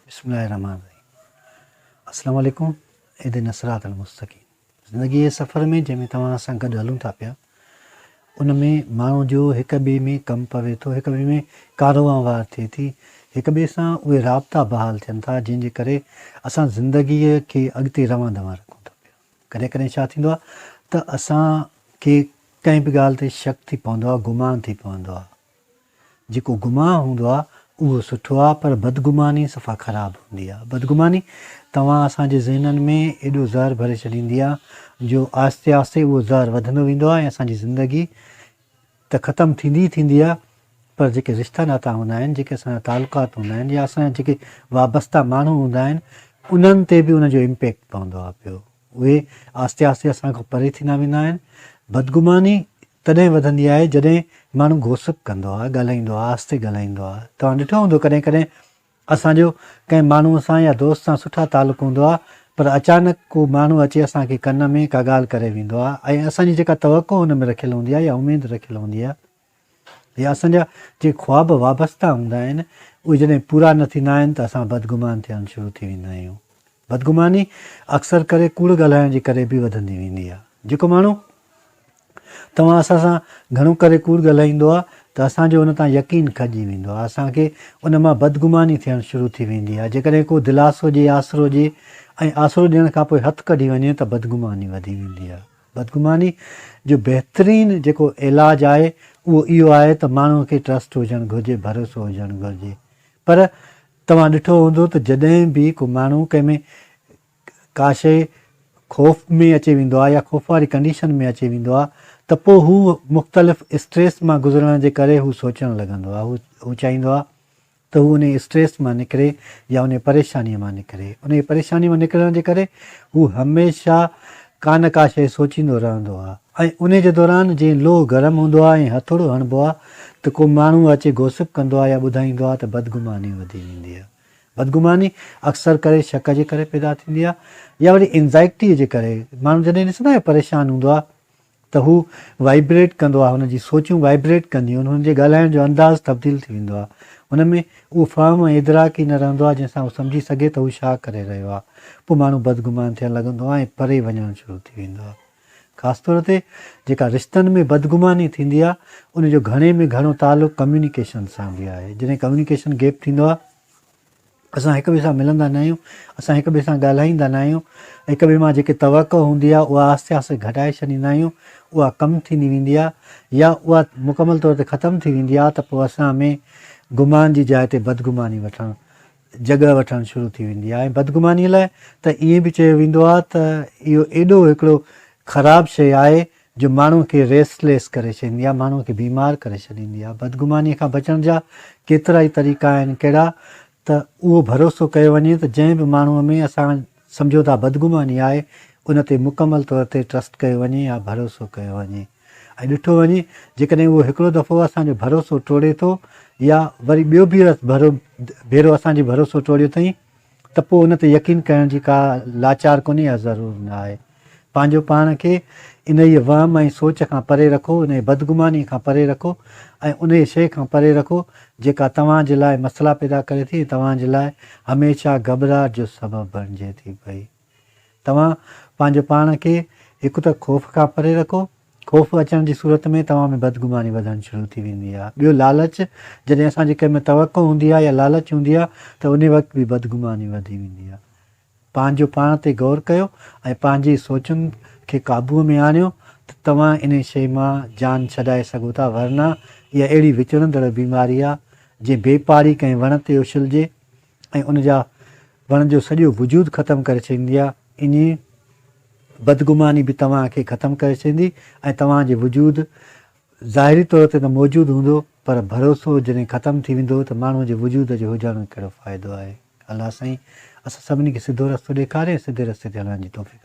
بسم الله الرحمن الرحيم السلام عليڪم اهدنا الصراط المستقيم زندگي جي سفر ۾ جنهن ۾ توهان اسان گڏ هلون ٿا پيا ان ۾ ماڻهو جو هڪ ٻئي ۾ ڪم پوي ٿو هڪ ٻئي ۾ ڪاروهنوار ٿئي ٿي هڪ ٻئي سان اهي رابطا بحال ٿين ٿا جنهن جي ڪري اسان زندگي کي اڳتي روان دوان رکون ٿا پيا ڪڏهن ڪڏهن ڇا ٿيندو آهي ته اسان کي ڪنهن به ڳالهه تي شڪ ٿي پوندو آهي گمان ٿي پوندو آهي جيڪو گمان هوندو آ اهو سٺو آ پر بدگماني صفا خراب هوندي آ. بدگماني توهان اسان جي ذهنن ۾ ايڏو زهر ڀري ڇڏيندي آ جو آهستي آهستي اهو زهر وڌندو ويندو آ ۽ اسان جي زندگي ته ختم ٿيندي ئي ٿيندي آ پر جيڪي رشتا ناتا هوندا آهن جيڪي اسان جا تعلقات هوندا آهن يا اسان جا جيڪي وابسته ماڻهو هوندا آهن انهن تي به ان جو امپيڪٽ پوندو آ پيو اهي آهستي آهستي اسان کان پري ٿيندا ويندا آهن. بدگماني تڏهن وڌندي آهي جڏهن ماڻهو گوسپ ڪندو آهي، ڳالهائيندو آهي، آهستي ڳالهائيندو آهي. توهان ڏٺو هوندو ڪڏهن ڪڏهن اسان جو ڪنهن ماڻهوء سان يا دوست سان سٺا تعلق هوندو آهي پر اچانڪ ڪو ماڻهو اچي اسان کي ڪن ۾ ڪا ڳالهه ڪري ويندو آهي ۽ اسان جي جيڪا توقع ان ۾ رکيل هوندي آهي يا اميد رکيل هوندي آهي يا اسان جا جيڪي خواب وابسته هوندا آهن اهي جڏهن پورا نه ٿيندا آهن ته اسان بدگمان ٿيڻ شروع ٿي ويندا آهيون. بدگماني اڪثر ڪري ڪوڙ ڳالهائڻ جي ڪري به وڌندي ويندي آهي. جيڪو ماڻهو توهان اسان سان گهڻو ڪري ڪوڙ ڳالهائيندو آهي ته اسان جو ان تان يقين کڄي ويندو آهي. اسان کي ان مان بدگماني ٿيڻ شروع ٿي ويندي آهي. جيڪڏهن ڪو دلاسو ڏئي آسرو ڏئي ۽ آسرو ڏيڻ کان پوء هٿ ڪڍي وڃي ته بدگماني وڌي ويندي آهي. بدگماني جو بهترين جيڪو علاج آهي اهو اهو آهي ته ماڻهو کي ٽرسٽ هجڻ گهرجي، ڀروسو هجڻ گهرجي. پر توهان ڏٺو هوندو ته جڏهن به ڪو ماڻهو ڪنهن ۾ ڪا شيء خوف ۾ اچي ويندو آهي يا خوف واري ڪنڊيشن ۾ اچي ويندو آهي ته پوء هو مختلف اسٽريس مان گذرڻ جي ڪري هو سوچڻ لڳندو آهي هو چاهيندو آهي ته هو انهيء اسٽريس مان نڪري يا انهيء پريشانيء مان نڪري. انهيء پريشانيء مان نڪرڻ جي ڪري هو هميشه ڪا نه ڪا شيء سوچيندو رهندو آهي ۽ انهيء جي دوران جئين لوهه گرم هوندو آهي ۽ هٿوڙو هڻبو آهي ته ڪو ماڻهو اچي گوسپ ڪندو آهي يا ٻڌائيندو آهي ته بدگماني وڌي ويندي آهي. بدگماني اڪثر ڪري شڪ جي ڪري پيدا ٿيندي آهي يا وري انزائٽيء جي ڪري. ماڻهو جڏهن ڏسندا آهيو پريشان هوندو آهي ته هو وائبريٽ ڪندو آهي، هن جي سوچون وائبريٽ ڪنديون آهن، هن جي ڳالهائڻ جو انداز تبديل ٿي ويندو آهي، هن ۾ اهو فهم ۽ ادراڪ ئي نه رهندو آهي جنهن سان هو سمجهي سگهي ته هو ڇا ڪري رهيو آهي، پوء ماڻهو بدگمان ٿيڻ لڳندو آهي ۽ پري وڃڻ شروع ٿي ويندو آهي. خاص طور تي جيڪا رشتن ۾ بدگماني ٿيندي آهي ان جو گهڻي ۾ گهڻو تعلق ڪميونيڪيشن سان به آهي، جڏهن ڪميونيڪيشن گيپ ٿيندو آهي، اسان هڪ ٻئي سان ملندا نه آهيون، اسان هڪ ٻئي سان ڳالهائيندا نه آهيون، هڪ ٻئي مان جيڪي توقع هوندي آهي اها آهستي آهستي گهٽائي ڇڏيندا آهيون، اها ڪم ٿيندي ويندي آهي يا اها مڪمل طور تي ختم ٿي ويندي آهي ته پوء اسان ۾ گمان جي جاء تي بدگماني وٺڻ جڳهه وٺڻ شروع ٿي ويندي آهي ۽ بدگماني لاء ته ائين به چيو ويندو آهي ته اهو ايڏو هڪڙو خراب شيء آهي جو ماڻهوء کي ريسٽ ليس ڪري ڇڏيندي آهي، ماڻهوء کي بيمار ڪري ڇڏيندي آهي. بدگمانيء کان بچڻ جا ڪيترائي طريقا آهن، ڪهڙا ته اهو ڀروسو ڪيو وڃي ته جنهن به ماڻهوء ۾ اسان سمجهون ٿا بدگماني آهي، ان تي مڪمل طور تي ٽرسٽ ڪيو وڃي يا ڀروسو ڪيو وڃي ۽ ڏٺو وڃي جيڪڏهن اهو هڪڙو دفعو اسان جو ڀروسو ٽوڙي ٿو يا وري ٻيو به ڀيرو اسان جي ڀروسو ٽوڙيو اٿئين ته پوء ان تي يقين ڪرڻ جي ڪا لاچار ڪونهي يا ضرور نه آهي. پنهنجو پاڻ کي انهيء وهم ۽ سوچ کان پري رکو، انهيء بدگمانيء کان پري رکو ۽ انهيء شيء کان پري رکو، جيڪا توهان جي لاء مسئلا پيدا ڪري ٿي ۽ توهان جي لاء هميشه گهٻراهٽ جو سبب بڻجي ٿي پئي. توهان پنهنجو پاڻ کي هڪ ته خوف کان پري رکو، خوف اچڻ جي صورت ۾ توهان ۾ بدگماني وڌڻ شروع ٿي ويندي آهي. ٻيو لالچ، جڏهن اسان جي ڪنهن ۾ توقع هوندي آهي يا لالچ هوندي آهي ته انهي وقت به بدگماني وڌي ويندي آهي. پنهنجو پاڻ تي غور ڪيو ۽ پنهنجي سوچن کي قابوء ۾ آڻيو ته توهان انهي شيء مان جان ڇڏائي سگهو ٿا ورنه اها اهڙي وچڙندڙ بيماري آهي جيئن بي پاڙي ڪنهن وڻ تي اڇلجي ۽ ان جا وڻ جو سڄو وجود ختم ڪري ڇڏيندي آهي انهي بدگماني به توهان کي ختم ڪري ڇڏيندي ۽ توهان جي وجود ظاهري طور تي ته موجود هوندو پر ڀروسو جڏهن ختم ٿي ويندو ته ماڻهو جي وجود جو هجڻ ڪهڙو فائدو آهي. الله سائين اسان سڀني کي سڌو رستو ڏيکاري ۽ سڌي رستي تي هلڻ جي توفيق عطا.